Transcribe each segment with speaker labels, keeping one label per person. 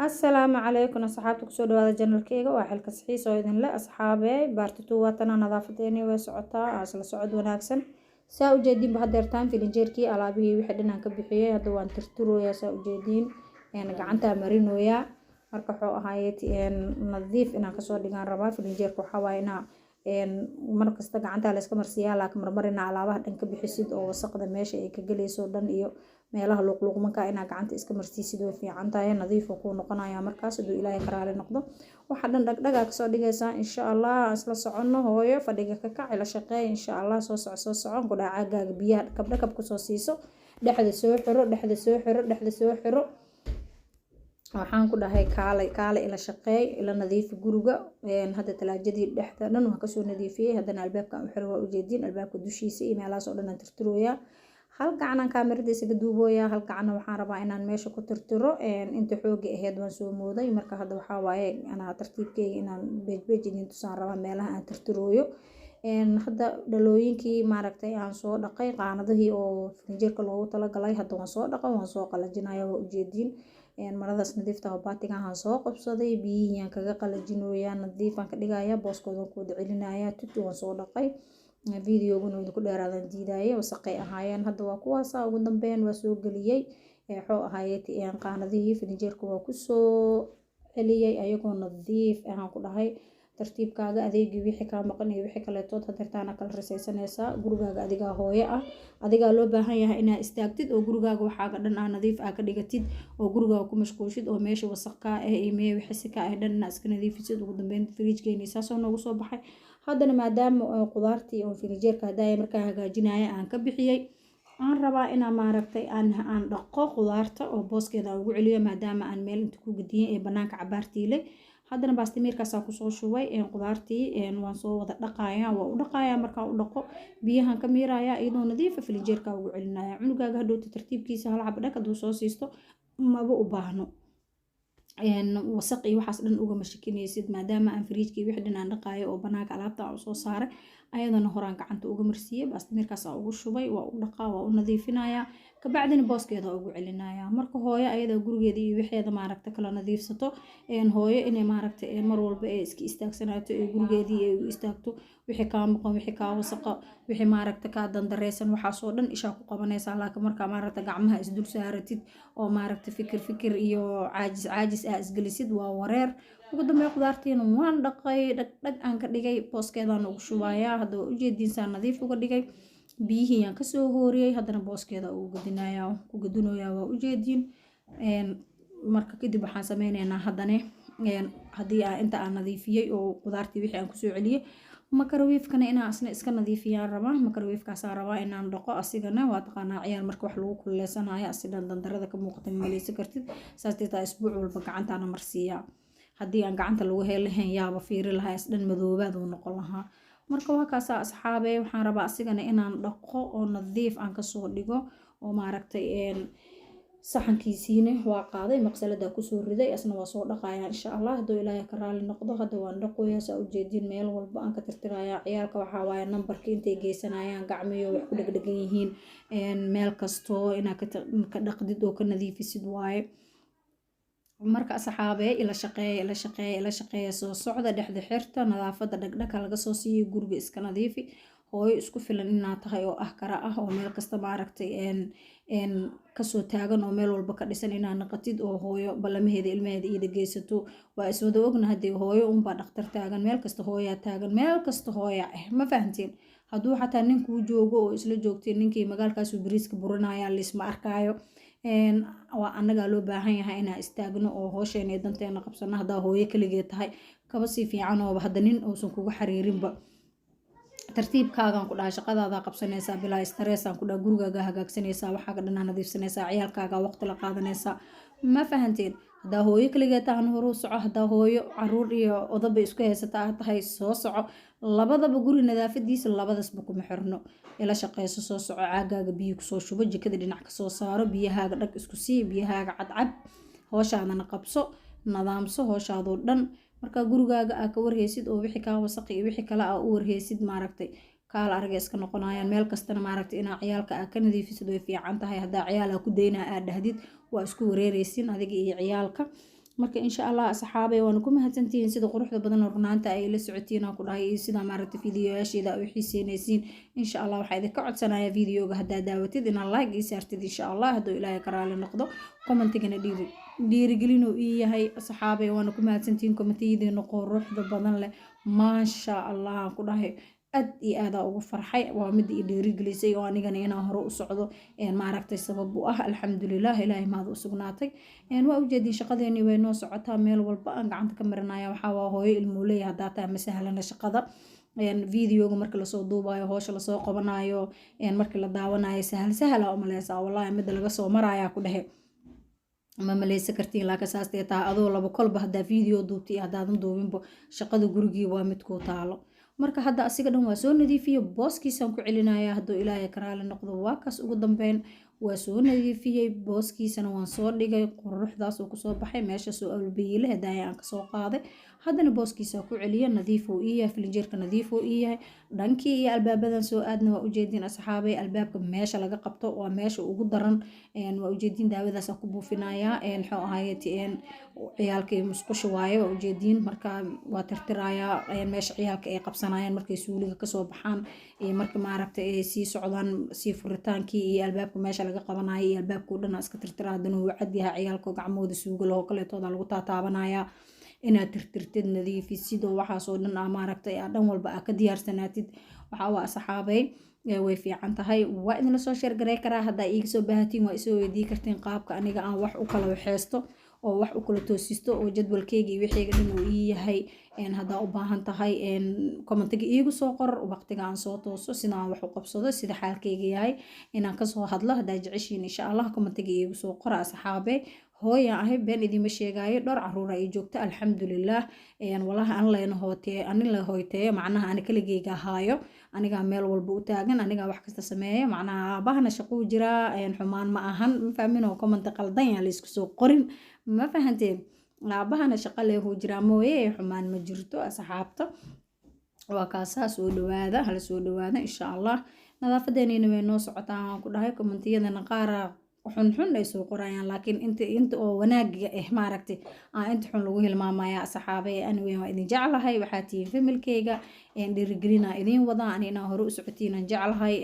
Speaker 1: Asalaamu calaykum asxaabta, kusoo dhawaada channelkeyga. Waa xilka saxiis oo idinle. Asxaabe, part two waatana, nadaafadeeni way socotaa, isla socod wanaagsan. Saa ujeediinba, hadeertaan filinjeerkii alaabihii wixii dhanaan ka bixiyey, hadda waan tirtirooyaa. Saa ujeediin, gacantaa marinooyaa. Marka wuxuu ahaaye nadiif inaan kasoo dhigaan rabaa filinjeerka. Waxaa waaye inaa markasta gacantaa layska marsiiyaa, laakiin marmar inaa alaabaha dhan ka bixisid oo wasaqda meesha ay ka gelayso dhan iyo meelaha luuqluuqmanka inaa gacanta iska marsiisid way fiican tahay. Nadiif kuu noqonaya markaas, haduu Ilaahay ka raali noqdo. Waxa dhan dhagdhagaa kasoo dhigaysaa, insha Allah. Isla soconno. Hooyo, fadhiga ka kac, ila shaqeey, insha Allah. Soo soco, soo socon ku dhaca. Caagaaga biyaha kabdhakab kusoo siiso, dhexda soo xiro, dhexda soo xiro, dhexda soo xiro. Waxaan ku dhahay kaalay, kaalay, ila shaqeey, ila nadiifi guriga. Hadda talaajadii dhexda dhan waan kasoo nadiifiyey, haddana albaabka aan u xiray, waa ujeediin. Albaabka dushiisa iyo meelahaas oo dhan aan tirtirooyaa. Hal gacanaan kaamiradiisa ka duubooyaa, hal gacanna waxaan rabaa inaan meesha ku tirtiro. Inta xooga aheyd waan soo mooday. Marka hadda waxaa waaye anaa tartiibkeyga inaan beej beej idin tusaan rabaa meelaha aan tirtirooyo. Hadda dhalooyinkii maaragtay aan soo dhaqay, qaanadihii oo filinjeerka loogu talagalay, hadda waan soo dhaqay, waan soo qalajinaya, waa ujeediin. Maradaas nadiifta oo baatiga aan soo qabsaday, biyihii aan kaga qalajinooyaa, nadiifaan ka dhigaya, booskoodan ku wada celinaya. Tuti waan soo dhaqay, videoguna idinku dheeraadan diidayay, wasaqay ahaayeen. Hadda waa kuwaasa. Ugu dambeyn waa soo geliyey, wuxuu ahaaye qaanadihii filinjeerka waa kusoo celiyey ayagoo nadiif ahaan ku dhahay. Tartiibkaaga adeegii wixii kaa maqan iyo wixii kaleetood hadeertaana kala risaysanaysaa. Gurigaaga adigaa hooyo ah, adigaa loo baahan yahay inaa istaagtid oo gurigaaga waxaaga dhan aa nadiif aa ka dhigatid oo gurigaaga ku mashquushid oo meesha wasaq kaa ah iyo mee wixii si kaa ah dhan inaa iska nadiifisid. Ugu dambeyn firiijkeeni saasoo noogu soo baxay. Haddana maadaama qudaartii oo filinjeerka hadaaya markaa hagaajinaya aan ka bixiyey, aan rabaa inaa maaragtay aan dhaqo qudaarta oo booskeeda aan ugu celiyo, maadaama aan meel inta ku gediyey ee banaanka cabaartiilay. Haddana baastimiirkaasaa kusoo shubay qudaartii, waan soo wada dhaqaya, waa u dhaqaya. Markaan u dhaqo, biyahan ka miiraya, iyadoo nadiifa filinjeerka ugu celinaya. Cunugaaga hadhowta tartiibkiisa hal xaba dhag hadduu soo siisto, maba u baahno wasaq iyo waxaas dhan, ugama shakinaysid, maadaama aan firiijkii wixii dhan aan dhaqaayo oo banaanka alaabta aan usoo saaray. Ayadana horaan gacanta uga marsiiyey, baastimiirkaas aan ugu shubay, waa u dhaqaa, waa u nadiifinayaa, kabacdina booskeeda ugu celinaya. Marka hooyo ayada gurigeeda iyo wixeeda maaragta kala nadiifsato. Hooyo inay maaragta mar walba ee iska istaagsanaato ee gurigeedii ay u istaagto, wixii kaa maqan, wixii kaa wasaqa, wixii maaragta kaa dandareysan, waxaasoo dhan ishaa ku qabanaysaa. Laakiin markaa maaragta gacmaha isdul saaratid oo maaragta fikir fikir iyo caajis caajis aa isgelisid, waa wareer. Ugu dambeyn qudaartiina waan dhaqay, dhag dhag aan ka dhigay, booskeedaan ugu shubayaa. Hadda waa ujeediinsaa, nadiif uga dhigay, biyihii aan kasoo hooriyey, haddana booskeeda ugu gadinayaa, ku gadinoyaa, waa ujeediin. Marka kadib waxaan sameyneynaa haddana, haddii aan inta aan nadiifiyey oo qudaartii wixii aan kusoo celiyey, microwave-kana inaan asna iska nadiifiyaan rabaa. Microwave-kaasaan rabaa inaan dhaqo asigana. Waa taqaanaa, ciyaar marka wax lagu kululeysanayo, asidan dandarada ka muuqata ma maleysan kartid. Saas darteed isbuuc walba gacantaana marsiiyaa. Haddii aan gacanta lagu helahayn, yaaba fiiri lahaa, isdhan madoobaad uu noqon lahaa. Marka waa kaasaa asxaabe, waxaan rabaa asigana inaan dhaqo oo nadiif aan kasoo dhigo oo maaragtay. Saxankiisiina waa qaaday, maqsalada kusoo riday, asna waa soo dhaqaya, insha Allah, hadduu Ilaahay ka raali noqdo. Hadda waan dhaqoyaa, saa ujeedin, meel walba aan ka tirtirayaa. Ciyaalka waxaa waaye nambarka intay geysanayaan gacmiyo wax ku dhegdhegan yihiin, meel kastoo inaad ka dhaqdid oo ka nadiifisid waaye. Marka asxaabee, ila shaqeeya, ila shaqeeya, ila shaqeeya, soo socda, dhexda xirta, nadaafada dhagdhagka laga soo siiyo, guriga iska nadiifi. Hooyo isku filan inaad tahay oo ah kara ah oo meel kasta maaragtay kasoo taagan oo meel walba ka dhisan inaad naqatid, oo hooyo ballamaheeda ilmaheeda iida geysato. Waa iswada ogna, hadee hooyo unbaa dhakhtar taagan, meel kasta hooyaa taagan, meel kasta hooya ah, ma fahanteen? Hadduu xataa ninkuu joogo oo isla joogtay, ninkii magaalkaasuu bariiska burinaya, liisma arkaayo. Waa annagaa loo baahan yahay inaan istaagno oo hoosheen iyo danteena qabsano. Haddaa hooyo kaligeed tahay, kaba sii fiican ooba hadda nin uusan kugu xariirinba, tartiibkaagaan ku dhaha, shaqadaadaa qabsanaysaa bilaa stress-aan ku dhaha, gurigaagaa hagaagsanaysaa, waxaaga dhanaa nadiifsanaysaa, ciyaalkaagaa waqti la qaadanaysaa, ma fahanteen? Haddaa hooyo kaligeed tahan, horuu soco. Haddaa hooyo caruur iyo odaba isku haysata aad tahay, soo soco. Labadaba guri nadaafadiisa labadasba kuma xirno. Ila shaqeyso, soo soco, caagaaga biyo kusoo shubo, jikada dhinac kasoo saaro, biyahaaga dhag isku sii, biyahaaga cadcad, hooshaadana qabso, nadaamso hooshaadoo dhan. Marka gurigaaga aa ka warheysid oo wixii kaa wasaqi iyo wixii kale aa u warheysid, maaragtay, kaala araga iska noqonayaan. Meel kastana maaragtay inaa ciyaalka aa ka nadiifisid way fiican tahay. Haddaa ciyaal aa ku daynaa aa dhahdid, waa isku wareereysin adiga iyo ciyaalka. Marka insha Allah asxaabay, waana ku mahadsantihiin sida quruxda badan oo runaanta ay la socotiin aan ku dhahay, iyo sida maaragtay fiidiyoyaasheeda u xiiseynaysiin. Insha Allah waxaa idinka codsanaya videoga haddaa daawatid inaad like ii saartid, insha Allah, hadduu Ilaahay ka raali noqdo. Commentigana dhiiri dhiirigelinuu ii yahay asxaabay. Waana ku mahadsantihiin commentiyadiina quruxda badan leh, maasha Allah aan ku dhahay. Aad iyo aadaa ugu farxay, waa midda i dhiirigelisay oo anigana inaan hore u socdo maaragtay sabab u ah. Alxamdulilah, Ilaahay maada u sugnaatay. Waa ujeedin, shaqadeeni way noo socotaa. Meel walba aan gacanta ka marinaya. Waxaa waa hooyo ilmuuley haddaa tahay, ma sahlana shaqada. Videoga marka lasoo duubayo, hoosha lasoo qabanayo, marka la daawanayo sahal sahal aa umaleysaa. Wallaahi midda laga soo marayaa ku dhehe ma maleysa kartiin, laakiin saastee tahay adoo laba kolba haddaa video duubtay iyo haddaadan duubinba, shaqada gurigii waa midkuu taalo. Marka hadda asiga dhan waa soo nadiifiyey, booskiisaan ku celinaya hadduu Ilaahay karaali noqdo. Waa kaas, ugu dambeyn waa soo nadiifiyey, booskiisana waan soo dhigay. Quruxdaas uu kusoo baxay meesha soo albayiile hadaaya aan kasoo qaaday, haddana booskiisa ku celiya. Nadiif uu ii yahay, filinjeerka nadiif uu ii yahay. Dhankii iyo albaabadan soo aadna. Waa ujeedin asxaabay, albaabka meesha laga qabto waa meesha ugu daran. Waa ujeedin, daawadaas ku buufinaya. Muxuu ahaye, ciyaalka iyo musqusha waaye, waa ujeedin. Marka waa tirtirayaa meesha ciyaalka ay qabsanayaan markay suuliga kasoo baxaan iyo marka maaragtay ay sii socdaan, sii furitaankii iyo albaabka meesha laga qabanayo iyo albaabka o dhan iska tirtira. Haddana wuu cad yahay, ciyaalka gacmahooda suuga lahoo kaleetooda lagu taataabanaya. Inaad tirtirtid, nadiifisid oo waxaasoo dhan aa maaragtay aa dhan walba aa ka diyaarsanaatid, waxaa waa asxaabay way fiican tahay. Waa idinla soo share garey karaa haddaa iiga soo baahatiin, waa isoo weydii kartiin qaabka aniga aan wax u kala waxeysto oo wax u kala toosisto oo jadwalkeyga iyo wixeyga dhan uu ii yahay. Haddaa u baahan tahay, commentiga iigu soo qor waqtiga aan soo tooso, sida aan wax u qabsado, sida xaalkeyga yahay inaan kasoo hadlo haddaa jeceshiin. Insha Allah commentiga iigu soo qora asxaabe. Hooyaan ahay, been idiima sheegaayo. Dhowr caruura ii joogta, alxamdulilah. Walahi an layna hootee, ani la hooyteeyo, macnaha ani kaligeyga haayo, anigaa meel walba u taagan, anigaa wax kasta sameeya. Macnaha aabahana shaquu jiraa, xumaan ma ahan, ma fahmin oo commenti qaldan yaa laysku soo qorin, ma fahanteen? Aabahana shaqa leehuu jiraa mooye, xumaan ma jirto asxaabta. Waa kaasaa, soo dhawaada, hala soo dhawaada insha Allah. Nadaafadeeniina way noo socotaa aan ku dhahay. Commentiyadana qaara xunxun ay soo qorayaan, laakiin inta oo wanaagiga ah maaragtay aan inta xun lagu hilmaamaya asxaabay. Anyway, waa idin jeclahay, waxaa tihiin familkeyga, dhiirigelina idin wadaa ani inaa hore u socotiin aan jeclahay.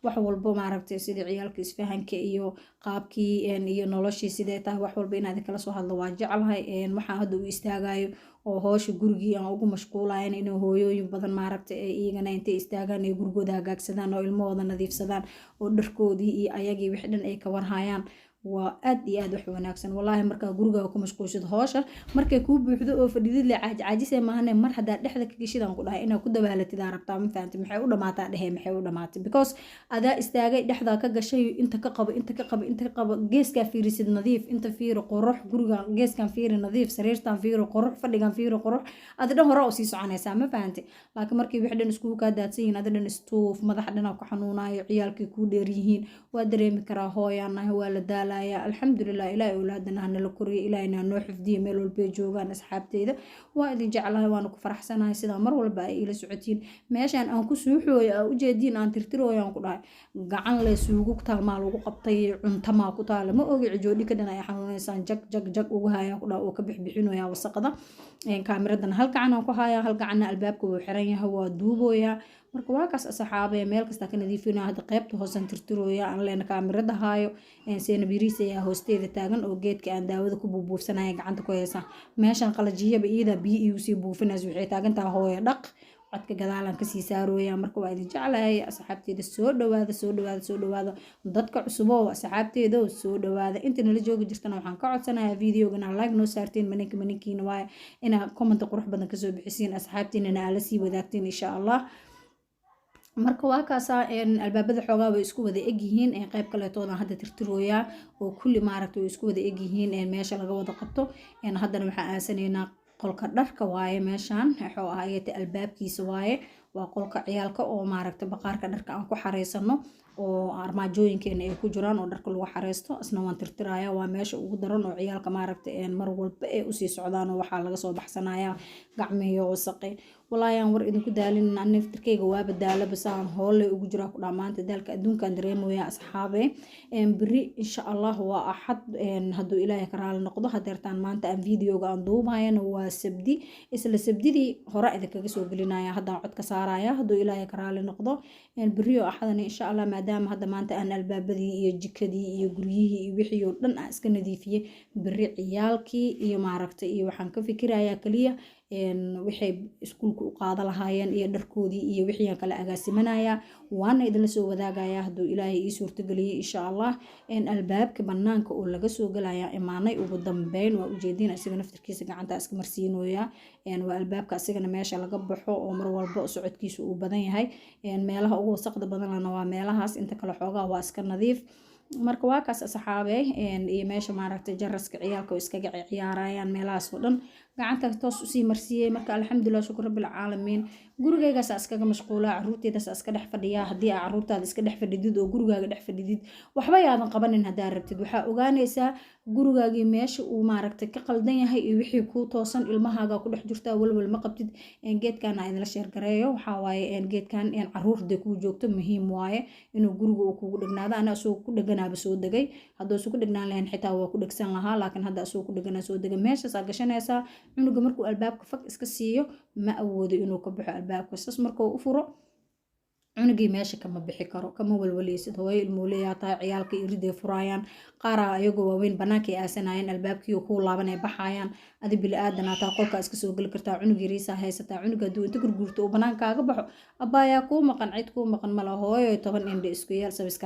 Speaker 1: Wax walbo maaragtay sida ciyaalka isfahanka iyo qaabkii iyo noloshii sidee tahay, wax walba inaad kala soo hadlo waa jeclahay. Waxaan hadda u istaagayo oo hoosha gurigii aan ugu mashquulayan inay hooyooyin badan maaragtay ay iyagana intay istaagaan ay gurigooda hagaagsadaan oo ilmahooda nadiifsadaan oo dharkoodii iyo ayagii wixii dhan ay ka warhayaan, waa aad iyo aad wax wanaagsan wallaahi. Markaa gurigaaga ku mashquulshid, hoosha markay kuu buuxdo oo fadhidid le caajcaajisee maahane, mar haddaa dhexda ka geshid aan ku dhahay inaad ku dabaalatid aa rabtaa, ma fahamtid? Maxay u dhamaataa dhehe, maxay u dhamaatay? Because adaa istaagay, dhexdaa ka gashay, inta ka qabo, inta ka qabo, inta ka qabo, geeskaa fiirisid nadiif, inta fiiri qurux, guriga geeskan fiiri nadiif, sariirtan fiiri qurux, fadhigan fiiri qurux, adi dhan hore u sii soconaysaa, ma fahantay? Laakiin markii wixii dhan iskugu kaa daadsan yihiin, adi dhan istuuf, madaxa dhanaa ku xanuunayo, ciyaalkii kuu dheer yihiin, waa dareemi karaa. Hooyaanahay, waa la daalaya. Alxamdulilah, Ilaahay awlaadana hanala koriyo, Ilaahayna hanoo xifdiyo meel walbay joogaan. Asxaabteyda, waa idin jeclahay, waana ku faraxsanahay sidaa mar walba ay ila socotiin. Meeshaan aan ku suuxooyo aa ujeediin, aan tirtirooyo aan ku dhahay, gacan le suugo taalmaa lagu qabtay, cuntamaa ku taala, ma ogi. Cijoodhi ka dhan ay xanuuneysaan, jag jag jag ugu hayaan ku dhaha oo ka bixbixinaya wasaqda. Kaamiradan hal gacan aan ku hayaa, hal gacanna albaabka wuu xiran yahay, waa duubooyaa. Marka waa kaas asxaabee, meel kasta ka nadiifinaya. Hadda qaybta hoosan tirtirooya, aan leena kaamirada haayo. Seena biriis ayaa hoosteeda taagan oo geedka aan daawada ku buubuufsanaya gacanta ku haysa. Meeshan qalajiyaba iyada biyo iigu sii buufinaysa, waxay taagan tahay hooyo dhaq. Codka gadaalaan kasii saarooya. Marka waa idin jeclahay asxaabteeda, soo dhawaada, soo dhawaada, soo dhawaada. Dadka cusubo asxaabteeda, soo dhawaada. Inta nala joogi jirtana waxaan ka codsanayaa videogana like noo saarteen, maninka maninkiina waaye, inaa comment qurux badan kasoo bixisiin, asxaabtiinana aa la sii wadaagteen insha Allah. Marka waa kaasaa, albaabada xoogaa way isku wada egyihiin. Qayb kaleetoodan hadda tirtirooyaa oo kulli maaragta way isku wada egyihiin meesha laga wada qabto. Haddana waxaan aasanaynaa qolka dharka waaye. Meeshaan wuxuu ahaayete albaabkiisa waaye. Waa qolka ciyaalka oo maaragta baqaarka dharka aan ku xareysano oo armaajooyinkeena ay ku jiraan oo dharka lagu xareysto. Isna waan tirtirayaa. Waa meesha ugu daran oo ciyaalka maaragta mar walba ay usii socdaan oo waxaa laga soo baxsanayaa gacmihii wasaqe. Walaahi aan war idinku daalin, naftirkeyga waaba daala, basaan hooley ugu jiraa ku dhamaanta daalka adduunkaan dareemaya, asxaabe. Beri insha Allah waa Axad, hadduu Ilaahay ka raali noqdo. Hadeertaan maanta aan videoga aan duubayana waa Sabdi. Isla Sabdidii hore idinkaga soo gelinaya, haddaan cod ka saaraya, hadduu Ilaahay ka raali noqdo. Beri oo Axadana insha Allah, maadaama hadda maanta aan albaabadii iyo jikadii iyo guryihii iyo wixii oo dhan aan iska nadiifiyey, beri ciyaalkii iyo maaragtay iyo waxaan ka fikirayaa kaliya waxay iskuulka u qaada lahaayeen iyo dharkoodii iyo wixii aan kala agaasimanayaa, waana idinla soo wadaagayaa hadduu Ilaahay ii suurtageliyey insha Allah. Albaabka banaanka oo laga soo galaya imaanay ugu dambeyn. Waa ujeediin, isaga naftirkiisa gacanta iska marsiinooya. Waa albaabka asigana meesha laga baxo oo mar walba socodkiisa uu badan yahay. Meelaha ugu wasaqda badanlana waa meelahaas, inta kale xoogaa waa iska nadiif. Marka waa kaas, asxaabe. Iyo meesha maaragtay jaraska ciyaalka oo iskaga ciyaarayaan, meelahaas oo dhan gacanta toos usii marsiiyey. Marka alxamdulilah, shukur rabbil caalamiin. Gurigaygaas iskaga mashquulaa, caruurteydaas iska dhex fadhiyaa. Haddii aa caruurtaada iska dhex fadhidid oo gurigaaga dhex fadhidid, waxba yaadan qabanin haddaa rabtid, waxaa ogaanaysaa gurigaagii meesha uu maaragtay ka qaldan yahay iyo wixii kuu toosan. Ilmahaaga ku dhex jirtaa, walwal ma qabtid. Geedkan aa idinla share gareeyo. Waxaa waaye geedkan, caruur hadday kuu joogto muhiim waaye inuu guriga uu kugu dhegnaado. Ana asagoo ku dheganaaba soo degay. Hadduusan ku dhegnaan lahayn xitaa waa ku dhegsan lahaa, laakiin hadda asagoo ku dheganaa soo degay. Meeshaasaa gashanaysaa. Cunuga markuu albaabka fag iska siiyo, ma awoodo inuu ka baxo albaabka. Saas markuu u furo, cunugii meesha kama bixi karo. Kama walwaleysid, hooyo ilmuuleyaa tahay. Ciyaalka iriday furaayaan, qaaraa ayagoo waaweyn banaankay aasanayaan, albaabkii kuu laabanay baxayaan. Adi bili aadanaa taa, qolkaa iska soo geli kartaa. Cunug yariisaa haysataa. Cunuga hadduu inta gurguurto uu banaankaaga baxo, abbaayaa kuu maqan, cid kuu maqan mala. Hooyo 10 indhe isku yeel sabiska.